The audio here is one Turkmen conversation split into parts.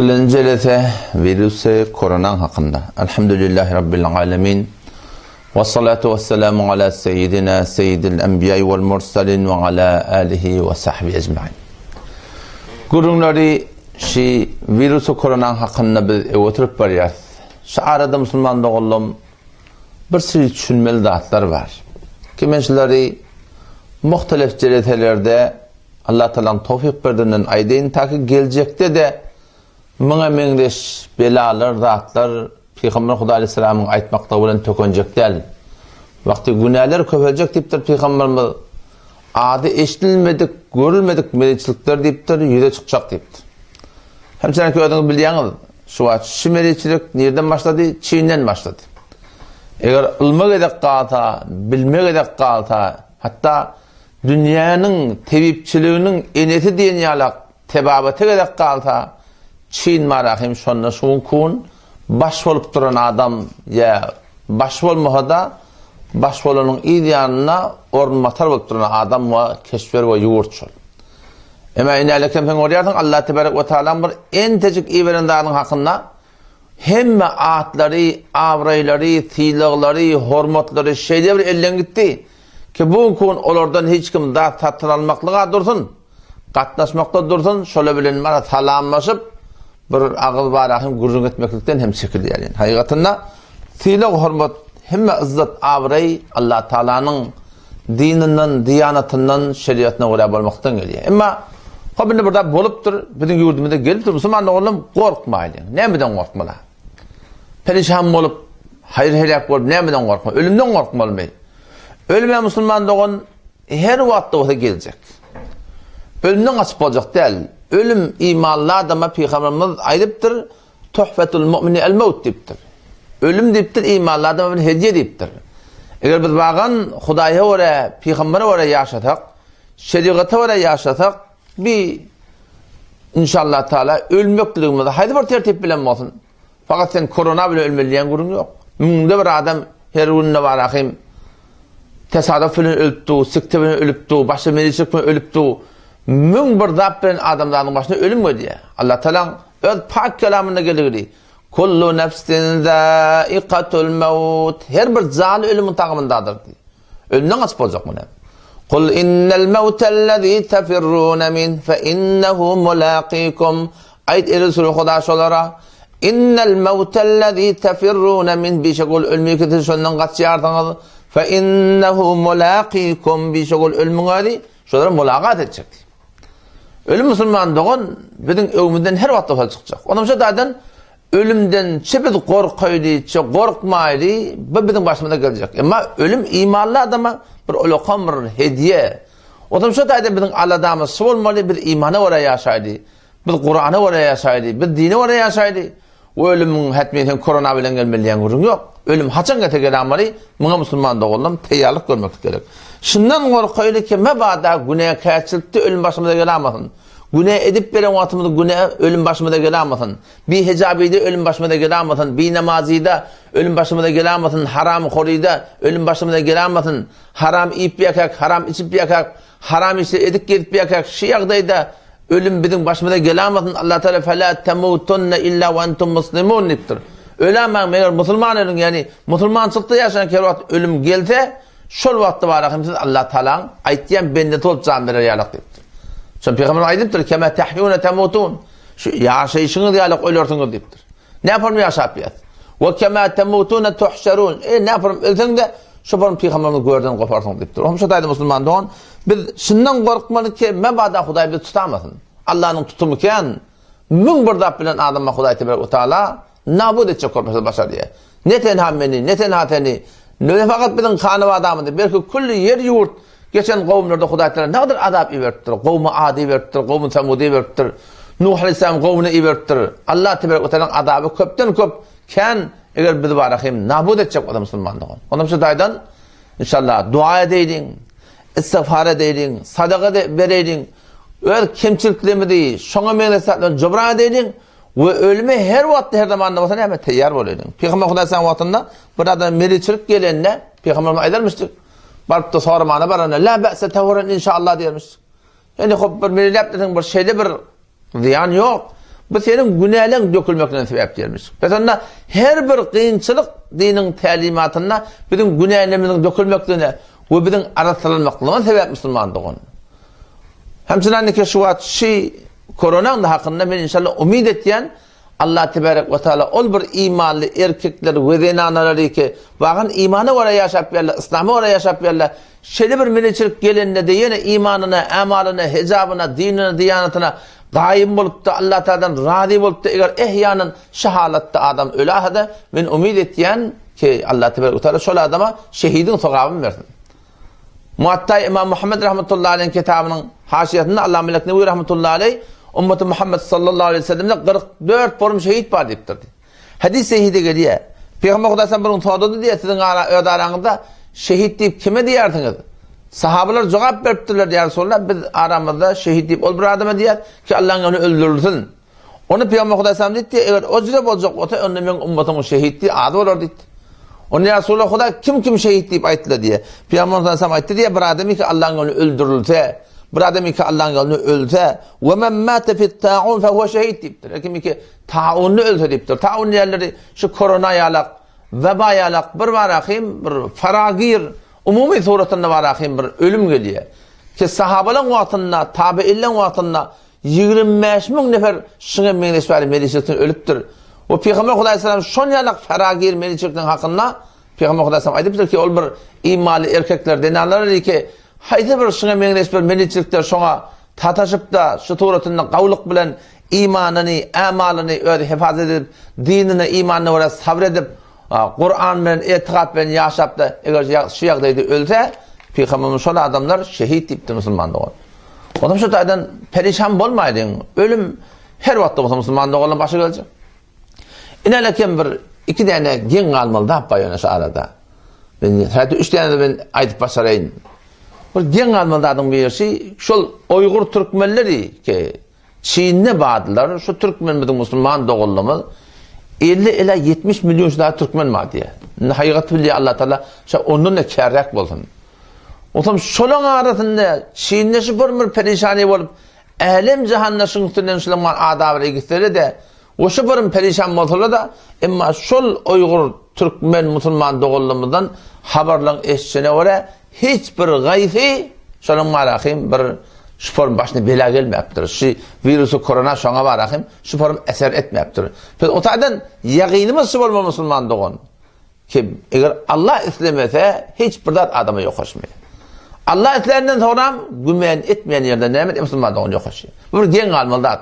Ikilenji jelese wirusy koronaň hakynda. Elhamdülillahi Rabbil alemin. We salatu we selamu ala seyyidina seyyidil enbiýa wal mursalin we ala alihi we sahbihi ecmain. Gürrüňleri şi wirusy koronaň hakynda biz öwetdirip barýarys. Şu arada musulman doganlarym bir sürü düşünmeli zatlar bar. Ki men şulary muhtelif jeleselerde Allah Tagalaň towfyk berdiginden aýdaýyn, taki geljekde-de muňa meňzeş belalar, zatlar Pygamber Hudaý aleýhissalamyň aýtmaklygy bilen tökenjek däl. Wagty günäler köpeljek diýipdir Pygamberimiz. Ady eşidilmedik, görülmedik meriçilikler diýipdir, ýüze çykjak diýipdir. Hemçenki özüňiz bilýäňiz, şu wagt şu meriçilik nirden başlady? Çinden başlady. Eger ylma gezek galsa, bilme gezek galsa, hatda Dünýäniň tebipçiliginiň enesi diýen ýalak tebabete gezek galsa, çyn marahym şonda şu gün baş bolup duran adam ýa baş bolmasa-da, baş bolanyň yz ýanynda orunbasar bolup duran adam we keşber we ýurt şol. Emma inälekem sen görýärsiň, Allah tebarek we taalaň bir entejik iberen zadyň hakynda Hemme atlary, abraýlary, sylaglary, hormatlary şeýle bir elden gitdi, ki bu günki gün olardan hiç kim zat satyn almaklyga dursun, gatnaşmakda dursun, şolar bilen mana salamlaşyp, bir agyz bara hem gürrüň etmeklikden hem çekilýär. Yani, hakykatynda sylag, hormat, hemme yzzat, abraý Allah Taalanyň dininden, diýanatyndan, şeriatyna görä bolmakdan gelýär. Emma hop indi bir zat bolupdyr, biziň ýurdumyza gelipdir, musulman doganlarym gorkmaýlyň. Nämeden gorkmaly? Perişan bolup, haýyr-heläk bolup nämeden gorkmaly? Ölümden gorkmalymy? Ölüme musulman dogan her wagtda bolsa geljek. Ölümden gaçyp boljak däl. Ölüm imanly adama pygamberimiz aýdypdyr, Tuhfetul mu'mini el mewt diýipdir. Ölüm diýipdir, imanly adama bir hediýe diýipdir. Eger biz bagan Hudaýa görä, pygambere görä ýaşasak, şerigata görä ýaşasak, bi inşallah taala ölmekligimiz haýsy bir tertip bilen bolsun. Fakat sen korona bilen ölmeli diýen gürrüň ýok. Müňde bir adam her günde bar ahim tesadüf bilen ölüpdi, sikte bilen ölüpdi, başga meliçlik bilen ölüpdi. 1001 zat bilen adamzadyň başyna ölüm gelýär. Allah taalaň Öz pak kelamynda gelgili, Kullu nefsin zâikatul mewt, Her bir jan ölümiň tagamyndadyr diýdi. Ölümden gaçyp boljakmy näme? Kul innel mewtellezî tefirrûne minh fe innehu mulâkîkum, Aýt eý Resuly Huda şolara, Innel mewtellezî tefirrûne minh, bişek ol ölümi ki siz şondan gaçýarsyňyz, fe innehu mulâkîkum, bişek ol ölümiň özi şolara mulagat etjek diýdi. Ölüm musulman dogan biziň öňümizden her wagtda bolsa çykjak. Onam şo taýdan ölümden çe biz gorkaýly, çe gorkmaýly, bu biziň başymyza geljek. Emma ölüm imanly adama bir ulakan bir hediýe. Onam şo taýdan biziň aladamyz şu bolmaly, biz imana görä ýaşaýly. Biz Kurana görä ýaşaýly, biz dine görä ýaşaýly. Bu ölümiň hetmi sen korona bilen gelmeli diýen gürrüň ýok. Ölüm haçan gelse gelämeli, muňa musulman doganlarym taýýarlyk görmeklik gerek. Şundan gorkaýly ki, mebada günäkärçilikde ölüm başymyza gelamasyn. Günä edip beren wagtymyz günä ölüm başymyza gelamasyn. Bihejabyda ölüm başymyza gelamasyn, binamazyda ölüm başymyza gelamasyn, haramhoryda ölüm başymyza gelamasyn, haram iýip ýakäk, haram içip ýakäk, Haram işler edip gezip ýakäk şu ýagdaýda ölüm biziň başymyza gelamasyn Allah Teala fela temutunne illa we entum muslimun diýipdir. Ölämäň meger musulman ölüň ýagny musulmançylykda ýaşan her wagt ölüm gelse şol wagtda bara hem siz Allah Tealaň aýtýan bendesi bolup jan berer ýalak diýipdir. Şon pygamber aýdypdyr kema tahyuna temutun şu ýaşaýşyňyz ýalak ölersiňiz diýipdir. Näpalmy ýaşap ýat. We kema temutuna tuhşarun. E näpalmy ölseň-de şu bir pygamberimiz görden goparsyň diýipdir. Ohm şu taýda musulman dogan biz şundan gorkmaly ki mebada Hudaý bizi tutamasyn. Allanyň tutumy kän. 1001 zat bilen adama Hudaý tebarek we taala nabud etjek bolsa başarýar. Ne tenha meni, ne tenha seni, ne fakat biziň hanabadamyzy, belki külli ýer ýurt Geçen kowumlarda Hudaý Tagala nägadar azap iberipdir. Kowmy Ady iberipdir, kowmy Samudy iberipdir. Nuh aleyhisselam kowmuny iberipdir. Allah tebarek we taalaň azaby köpden köp kän eger biz bara hem nabud etjek bolsa musulman dogan. Ondan şu taýdan inşallah dua edeýliň, istigfar edeýliň, sadaka bereýliň, öz kemçiliklerimizi şoňa meňzeş zatlaryny jubran edeýliň we ölüme her wagtda her zamanda bolsa näme taýýar bolaýlyň. Pygamber Hudaý wagtynda bir adam meliçilik gelende Pygamberimiz aýdarmyşdyk. Barypda soramana baranda, La ba'se tahuran inşallah diýermiş. Ýani hop bir meliläp deseň bir şeýle bir zyýan ýok. Bu seniň günäleň dökülmekine sebäp diýermiş. Pes onda her bir kynçylyk diniň tälimatynda biziň günälerimiziň dökülmekligine we biziň arassalanmaklygyna sebäp musulman dogan. Hemçinandiki şu wagt şi koronaň da hakynda men inşallah umyt etýän Allah tebarek we taala ol bir imanly erkekler we zenanalary ki wagan imana görä ýaşap ýerler, yslama görä ýaşap ýerler, şeýle bir meleçilik gelende-de ýene imanyna, amalyna, hejabyna, dinine, diýanatyna gaýym bolupda Allah taaladan razy bolupda eger ehýanan şu halatda adam ölähede men umyt etýän ki Allah tebarek we taala şol adama şehidiň sogabyny bersin. Muatta Imam Muhammed rahmetullahi aleyhiň kitabynyň haşiýasynda Allama Melek Newi rahmetullahi aleyh ummeti Muhammed sallallahu aleyhi ve sellemde 44 forum şehit bar diýipdir. Hadis sahihde gelýär. Pygamber Hudaý sen bir gün sorady diýär, siziň ara öz araňyzda şehit diýip kime diýersiňiz? Sahabalar jogap beripdirler, ýa Resulallah biz aramyzda şehit diýip ol bir adama diýer ki Allah'ın ýolunda öldürilsin. Ony Pygamber Hudaý salam diýdi, eger o jüre boljak bolsa, onda meň ummatymyň şehit diýip ady bolar diýdi. Onda ýa Resulallah Hudaý kim kim şehit diýip aýtdylar diýe. Pygamber Hudaý salam aýtdy diýe, bir adam ki Allah'ın ýolunda öldürilse, bir adam ki Allah'ın ýolunda ölse, we men mate fit taun fe huve şehit diýipdir. Kim ki taunda ölse diýipdir. Taun diýenleri şu korona ýalak, weba ýalak bir barahym bir faragir umumy suratynda barahym bir ölüm gelýär. Ki sahabalaryň wagtynda, tabiinleň wagtynda 25 müň nefer şuňa meňzeş bäri meliçilikden ölüpdir. We Pygamber Hudaý salam şon ýalak faragir meliçilikden hakynda Pygamber Hudaý salam aýdypdyr ki, ol bir imanly erkekler, zenanlar ki, haýsy bir şuňa meňzeş bir meliçilikde şoňa sataşyp-da, şu suratynda gawlyk bilen imanyny, ämalyny özi hefazat edip, dinine, imanyna görä sabr edip, Kuran bilen, etikat bilen ýaşap-da, eger şu ýagdaýda ölse, Pygamberimiz şol adamlar şehit diýipdir musulman dogan. Ondan şu taýdan perişan bolmaýdyň. Ölüm her wagtda bolsa musulman doganlaryň başy geljek. Ine kem bir iki däne geň galmaly zat bar ýöne şu arada. Men häzir üç däne men aýdyp başaraýyn. Bir geň galmaly zadyň birisi şol Oýgur türkmenleri ki Çinde bardylar, şu türkmenimiziň musulman doganlarymyz 50 ila 70 milyon şu da türkmen bar diýär. Indi haýygat bilýär Allah Taala, şa ondan da kärräk bolsun. Otam şolaň arasynda Çinde şu bir bir perişani bolup, älem jahanda şuň üstünden şulaň adaby gitseler de, o şu bir perişan bolsalar da, emma şol Oýgur türkmen musulman doganlarymyzdan habarlaryň eşitişine görä Hiç bir gaýsy şonuň barahym bir şu form başyna bela gelmäpdir. Şu wirusy korona şoňa barahym şu form eser etmäpdir. Biz o taýdan ýagynymyz şu bolma musulman dogan. Ki eger Allah islemese hiç bir zat adama ýokaşmaýar. Allah isländen soňram gümen etmeýän ýerde näme musulman dogan ýokaşýar. Bu bir geň galmaly zat.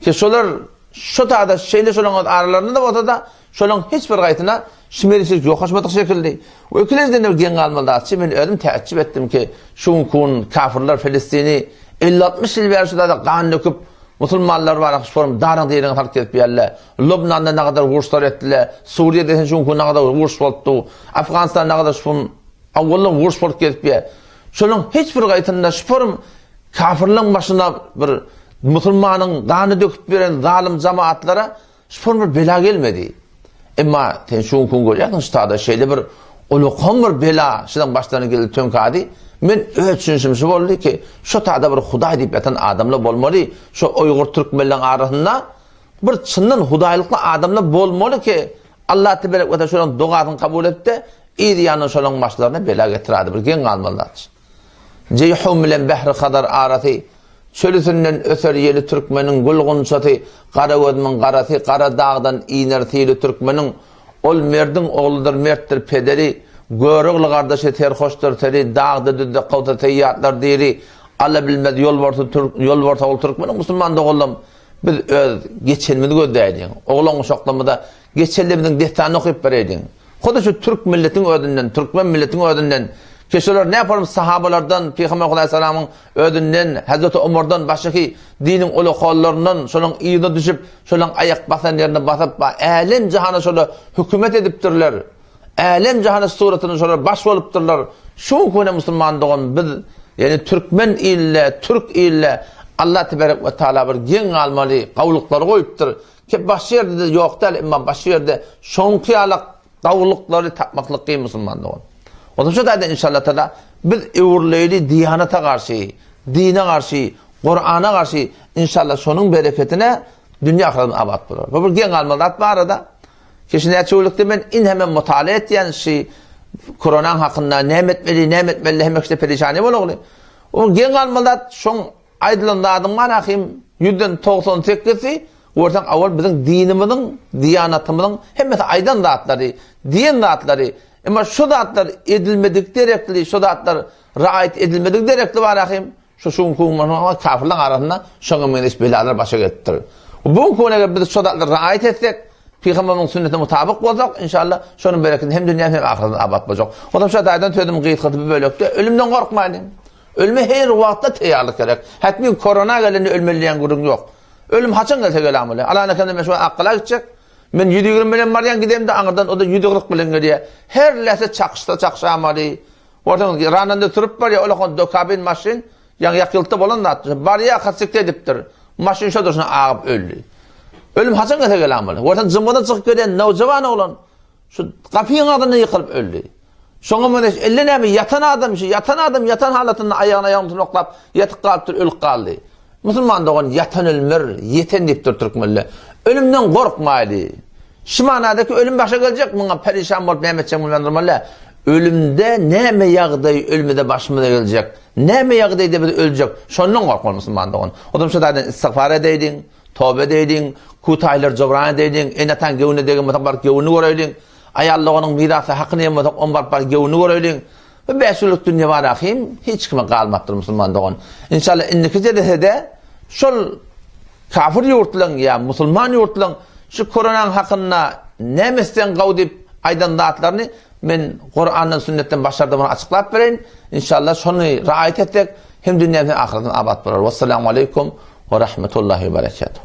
Ki şolar şu taýda şeýle şolaryň aralarynda da bolsa-da Şolaň hiç bir gaýsyna şmeriçilik ýokaşmadyk şekilli. We ikilenjiden de bir geň galmaly zatçy, men özüm täjjüp etdim ki, şu günki gün kafirler Filistini 50-60 ýyl bäri şu zada gan döküp, musulmanlar bar, şu forum daryň diýeniňi salyp gezip ýörler. Lubnanda nagadar uruşlar etdiler, Suriýada sen şu günki gün nagadar uruş bolupdy, Afganistanda nagadar şu forum awwaldan uruş bolup gezip ýör. Şolaň hiç bir gaýsynda şu forum kafirleň başyna bir musulmanyň gany döküp beren zalym jamaatlara Şol bir bela gelmedi. Emma sen şu günki gün görýärsiň ştada şeýle bir ulakan bir bela şudan başlaryna geldi töňkady. Men öz düşünişim şu boldy ki, şu tada bir Hudaý diýip ýatan adamlar bolmaly, şu Oýgur türkmenleň arasynda bir çyndan hudaýlykly adamlar bolmaly ki, Allah teberek we taala şolaryň dogasyny kabul edip-de, yz ýanyndan şolaryň başlaryna bela getiradi. Bir geň galmaly zat. Jeýhun bilen Bähri-Hazar arasy, Çöl üstünden öser ýeli türkmeniň gül gunçasy, Gara gözümiň garasy, gara dagdan iner sili türkmeniň. Ol merdiň ogludyr, mertdir pederi, Görogly gardaşy serhoşdyr seri, Dagda-düzde kowsa seýýatlar diri, Ala bilmez ýolbarsy türk, ýolbars ogly türkmeniň Musulman doganlarym, biz öz geçenimizi gözläýliň, oglan-uşaklarymyza geçenlerimiziň dessanyny okyp bereýliň. Hudy şu türk milletiň özünden, türkmen milletiň özünden, ki şolar näparum sahabalardan, Pygamber Hudaýsalamyň özünden, Hazreti Omardan başgaky diniň ulakallaryndan şolaň yzyna düşüp, şolaň aýak basan ýerine basyp, älem jahana şolar hökümet edipdirler. Älem jahana suratyny şolar baş bolupdyrlar. Şu güne musulman dogan biz, ýani türkmen ilde, türk ilde Allah teberek we taala bir geň galmaly gawlyklary goýupdyr. Ki başga ýerde-de ýok däl, emma başga ýerde şoňky ýalak gawulyklary tapmaklyk kyn musulman dogan. Onsoň şu taýdan inşallah taala biz öwrüleýli diýanata garşy, dine garşy, Kur'ana garşy inşallah şonuň bereketine. Dünýe ahyretimiz abat bolar. Bu bir geň galmaly zat barada. Ki şu näçe günlükde men in hemem mutala etýän şu koronaň hakynda näme etmeli, näme etmeli hemme kişide perişany bolagly. O geň galmaly zat şoň aýdylan zadyň bar ahim ýüzden 98-si görseň awal biziň dinimiziň, diýanatymyzyň hemmesi aýdan zatlary, diýen zatlary. Emma şu zatlar edilmedik derekli, şu zatlar raýat edilmedik derekli bar ahim. Şu şu günki gün kafirleň arasynda şoňa meňzeş belalar başa gelipdir. Bu gün eger biz şu zatlary raýat etsek, Pygamberimiziň sünnetine mutabyk bolsak, inşallah şonuň bereketini hem dünýämiz hem ahyretimiz abat boljak. Ondan şu taýdan sözümiň gysgasy bu bölekde ölümden gorkmaýlyň. Ölüme her wagtda taýýarlyk gerek. Hätmi korona gelende ölmeli diýen gürrüň ýok. Ölüm haçan gelse gelämeli. Alana kende men şu akgala gitjek. Men 120 bilen barýan gidemde aňyrdan o da 140 bilen gelýär. Her läse çakyşsa çakyşamaly. Görseňiz, rananda sürüp barýar, ol dokabin maşyn, ýaňy ýakyltda bolan zat. Barýar, haçykda edipdir. Maşyn şo durşuna agyp öldi. Ölüm haçan gelse gelen bolýar. Görseň, jymgydan çykyp gelýän nowjawan oglan şu gapyň agzynda ýykylyp öldi. Şoňa meňzeş elle näme ýatan adam şu ýatan adam ýatan halatynda aýagyny aýagyny üstüne oklap ýatyp galypdyr, ölüp galdy. Musulman dogan ýatan ölmer, ýeten diýipdir türkmenler. Ölümden gorkmaýly. Şu manadaky ölüm başa geljek, muňa perişan bolup näme etjegimi bilmän durmaly däl. Ölümde näme ýagdaý ölmede başymyza geljek, näme ýagdaýda biz öljek, şondan gorkmaly musulman dogan. Odam şu taýdan istigfar edeýliň, toba edeýliň, kutaýlary jobran edeýliň, ene-ataň göwnüne degen bolsak baryp göwnüni göreýliň, aýal doganyň mirasy hakyny iýen bolsak oň baryp baryp göwnüni göreýliň. Bu bäş ýyllyk dünýe bar ahym, hiç kime galmapdyr musulman dogan. Inşallah indiki jelesede şol kafir ýurtlaryň ýa musulman ýurtlaryň şu koronaň hakynda näme etseň gowy diýip aýdan zatlaryny men Kurandan sünnetden başardygymdan açyklap bereýin. Inşallah şony raýat etsek hem dünýämiz hem ahyretimiz abat bolar. Wassalamu aleýkum we rahmetullahi we berekatuh.